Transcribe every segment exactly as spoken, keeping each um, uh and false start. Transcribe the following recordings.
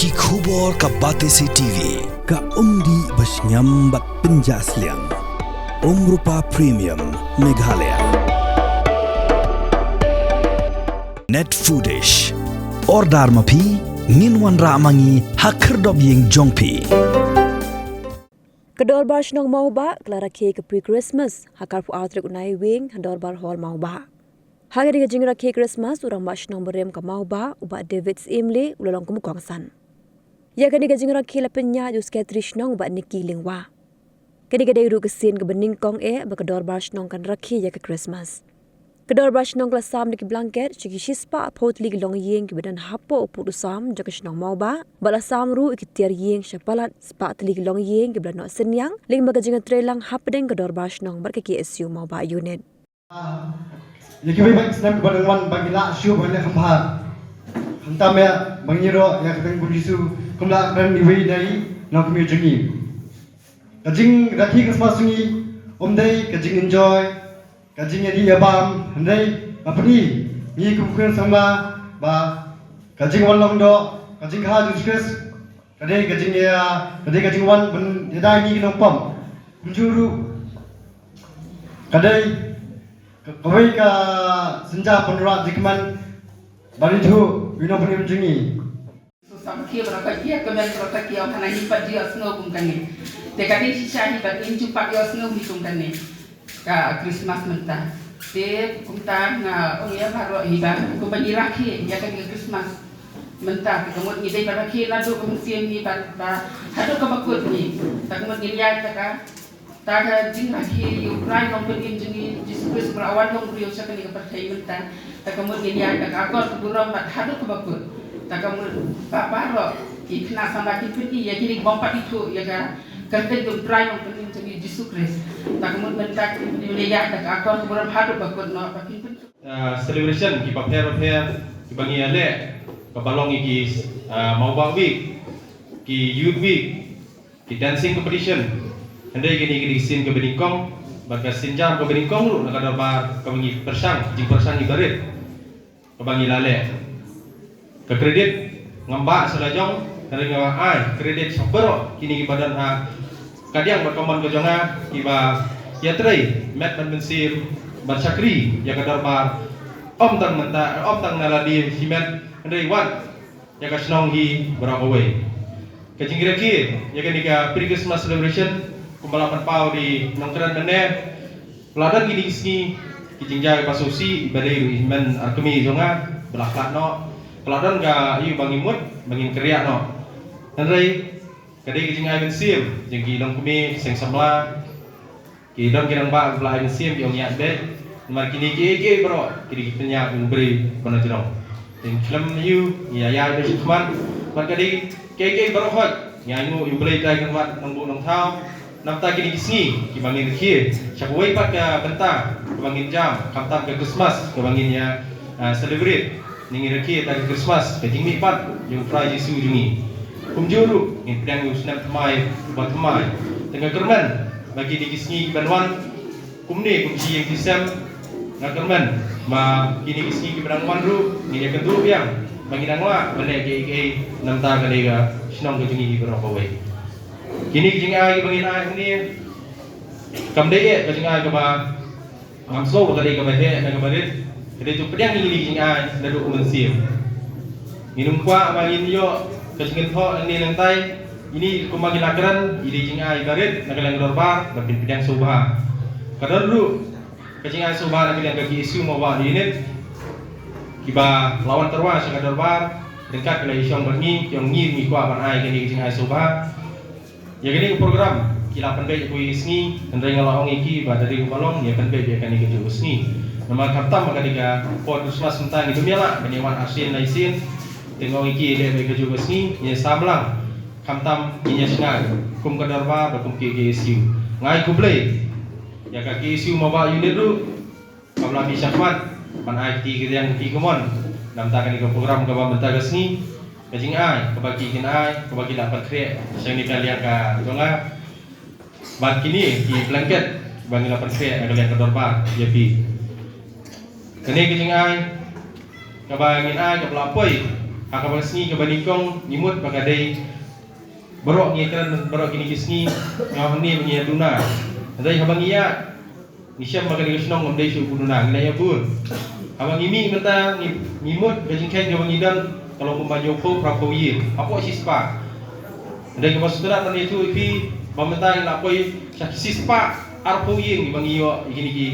Ki khubor ka Batesi T V. Ka umdih ba shngiam bad pynjah sliang. Umrupa Premium Meghalaya. Net Foodish. Order ma phi, ngin wanrah ma ngi ha khyrdop ïing jong phi. Ka Dorbar Shnong Mawbah ka la rakhe ka pre-Christmas ha ka arphew ar tarik u Naiwieng ha Dorbar Hall Mawbah. Ha kane ka jingrakhe Christmas, u Rangbah Shnong barim ka Mawbah, u Bah David Syiemlieh, u la long kum u kongsan. Ïa kane ka jingrakhe la pynïaid da u Secretary Shnong, u Bah Nicky Lyngwa. Kane ka dei ruh ka sien kaba nyngkong eh ba ka Dorbar Shnong kan rakhe ïa ka Christmas. Ka Dorbar Shnong ka la sam da ki blanket sha ki shispah arphew tylli ki longïing kiba don hapoh u pud u sam jong ka shnong Mawbah, bad la sam ruh ïa ki tiar ïing sha palat spah tylli ki longïing kiba la noh synñiang, lyngba ka jingïatreilang hapdeng ka Dorbar Shnong bad ka K S U Mawbah Unit. Ïa kiwei pat ki snem kiba dang wan ba ngi lah shuh ban leh kham bha. Khamtam ïa ba ngi ïaroh ïa ka kyrteng Jisu, kum la kren iwei na i nongkmie jong ngi. Ka jingrakhe Christmas jong ngi ym dei ka jing enjoy, ka jingïadih ïabam, hynrei nga pyni ngi kum khun samla ba ka jingwan long doh, ka jingkha Jisu Khrist, ka dei ka jingïa, ka dei ka jingwan ban ïada ngi ki nongpom. Kumjuh ruh ka dei ka, kawei ka sienjam ban wanrah jingkmen ban ithuh ïa u Nongpynim jong ngi. Sa sngewbha baroh, ka ïa kmen baroh, ka ïa ong hana hi pat ïohsngew kum kane. Te ka dei shisha hi bad ngim ju pat ïohsngew hi kum kane ka Christmas mynta. Te kumta nga ong ïa baroh hi ba kumba ngi rakhe ïa kane ka Christmas mynta, te ka mut ngi dei ban rakhe naduh ka mynsiem ngi bad ba haduh kaba kut ngi. Te ka mut ngin ïaid da ka Ta ka jingrakhe ïa u Trai Nongpynim jong ngi Jisu Khrist ba la wan long briew sha kane ka pyrthei mynta. Ta ka mut ngin ïaid da ka akor ka burom bad haduh kaba kut. Ta ka mut ba baroh ki khynnah samla kin pyni ïa kine ki bym pat ithuh ïa ka kyrteng jong u Trai Nongpynim jong ngi Jisu Khrist. Ta ka mut mynta kin pyni ïa da ka akor ka burom haduh ba kut noh ba kin pyni. Ah, celebration kiba pher bapher kiba ngi ïaleh, kaba long ïa ki, ah, Mawbah Week, ki Youth Week, ki dancing competition. Hynrei kine ki dei ki sien kaba nyngkong bad ka sienjam kaba nyngkong ruh na ka dorbar kaba ngi pyrshang, jingpyrshang iba rit kaba ngi la leh. Ka credit ngam bah sha la jong, hynrei nga ai credit sha baroh kine kiba don ha ka diang bad ka mon ka jong nga, kiba ïatrei met bad mynsiem ban shakri ïa ka dorbar. Ym tang mynta, ym tang na lade shimet, hynrei wat ïa ka shnong hi baroh kawei. Ka jingrakhe ïa kane ka pre-Christmas celebration kumba la pynpaw da i nongkren mynne, la don kine ki sngi ki jingjia ba sngewsih iba dei ruh i hynmen ar kmie jong nga ba la khlad noh. Ka la don ka aïu ba ngi mut ba ngin kyrriah noh. Hynrei ka dei ka jingai mynsiem jong ki longkmie, ki seng samla, ki don ki rangbah ba la ai mynsiem, ki ong ïa beit. Namar kine kiei kiei baroh ki dei ki pynïap jong u briew ba na jrong. Te khlem aïu ngi ïa ïai beit shakhmat. Namar ka dei kiei kiei baroh hoi ngi ainguh ïa u Blei Trai Kynrad Nongbuh Nongthaw. Namar kine ki sngi kiba ngin rakhe sha kawei pat ka bynta kaba ngin jam, khamtam ka Christmas kaba ngin ïa, ah, celebrate. Ngi rakhe ïa ka Christmas, ka jingmihpat jong u Trai Jisu jong ngi. Kumjuh ruh ngin pdiang ïa u snem thymmai uba thymmai. Te nga kyrmen ba kine ki sngi kiban wan kumne kum shi ïing shi sem, nga kyrmen ba kine ki sngi kiba dang wan ruh ngin ïakynduh biang ba ngin dang lah ban leh kiei kiei na ka bynta ka shnong ka jong ngi baroh kawei. Kine ki jingai kiba ngin ai hangne kam dei eh ka jingai kaba ngam sngew ba ka dei kaba heh ne kaba rit. Ka dei to pdiang ïa kine ki jingai naduh u mynsiem. Ngin ym kwah ba ngin ïoh ka jingkynthoh nangne nangtai. Ine kumba ngi la kren, ine jingai ba rit na ka liang ka dorbar, ba phin pdiang sngewbha. Ka don ruh ka jingai sngewbha na ka liang ka K S U Mawbah Unit, kiba la wan tyrwa sha ka dorbar ryngkat ki la ïashong bad ngi, ki ong ngi ngi kwah ban ai kane ka jingai sngewbha. Ïa kane ka program ki la pynbeit ïa kawei ka sngi, hynrei nga la ong ïa ki ba da dei kaba long ïa pynbeit ïa kane kajuh ka sngi. Namar khamtam ba ka dei ka por Christmas mynta ngi bym ïa lah ban ïa wan arsien laisien. Te nga ong ïa ki leh beit kajuh ka sngi, ngin ïa samla khamtam ngin ïa shngaiñ kum ka dorbar bad kum ka K S U. Nga ai khublei ïa ka K S U Mawbah Unit ruh kaba la mih shakhmat ban ai kti kadiang kti kamon na ka bynta kane ka program kaba mynta ka sngi. Ka jingai kaba ki kin ai, kaba ki la pynkhreh sha kane ka liang ka jong nga. Bad kine ki blanket ba ngi la pynkhreh na ka liang ka dorbar ïa phi. Kane ka jingai kaba ngin ai kaba la poi Ha kaba sngi kaba nyngkong ngi mut ba ka dei baroh ngi kren baroh kine ki sngi nga hangne ba ngi ïa duna. Hynrei haba ngi ïa ngi shem ba kane ka shnong ngam dei shuh ban duna, ngi la ïa bun. Haba ngi mih mynta ngi, ngi mut ka jingkheiñ kaba ngi don ka long kumba hynñiewphew phraphew ïing hapoh shispah. Hynrei kaba sngewtynnat ban ïathuh ïa phi ba mynta ngi la poi sha shispah arphew ïing ba ngi ïoh ïa kine ki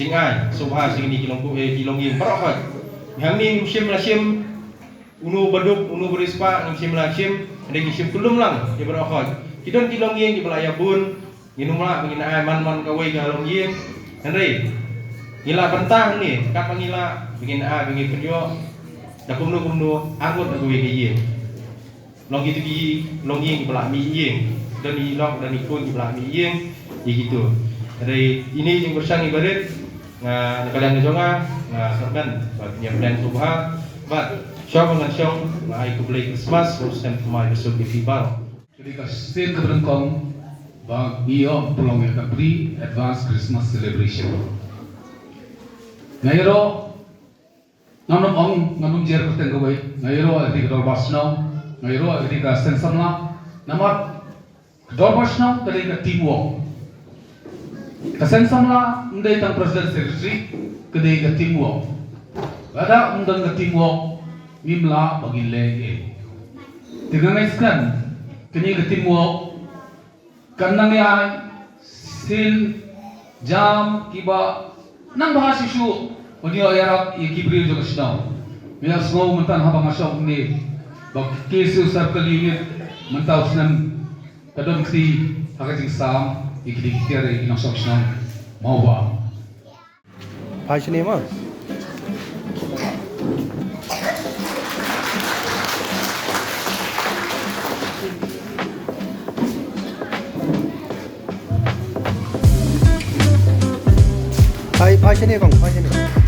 jingai sngewbha sha kine ki long, eh, ki longïing baroh khoit. Hangne ngim shym la shim uno ba duk, uno ba riewspah, ngim shym la shim, hynrei ngi shim kyllum lang ïa baroh khoit. Ki don ki longïing kiba la ïa bun, ngim lah ba ngin ai man man kawei ka longïing. Hynrei ngi la bynta hangne katba ngi lah ba ngin ai ba ngin pynïoh da kumno kumno ar ngut na kawei ka ïing. Long kito ki longïing kiba la mih ïing, don i lok don i khun kiba la mih ïing ïa kito. Hynrei ine i jingpyrshang iba rit, nga na ka liang ka jong nga nga kyrmen ba phin ïa pynlong sngewbha bad shuwa ba ngan shong nga ai khublei Christmas, khublei snem thymmai basuk ïa phi baroh. Ka dei ka sien kaba nyngkong ba ngi ïoh pynlong ïa ka pre advance Christmas celebration. Nga ïaroh, ngam nym ong, ngam nym jer kyrteng kawei, nga ïaroh ïa ka dorbar shnong, nga ïaroh ïa ka seng samla. Namar ka dorbar shnong ka dei ka teamwork. Ka seng samla ym dei tang president secretary, ka dei ka teamwork. Lada ym don ka teamwork ngim lah ba ngin leh ei. Te nga ngeit skhem kane ka teamwork kan nang ïa sien jam kiba nang bha shisha ban ïoh ïarap ïa ki briew jong ka shnong. Nga ïa sngew mynta haba nga shong hangne ba ka K S U Circle Unit mynta u snem ka don kti ha ka jingsam ïa ki dei ki tiar ïa ki nongshong shnong Mawbah. Phai shane ma. Phai, phai shane kong, phai shane.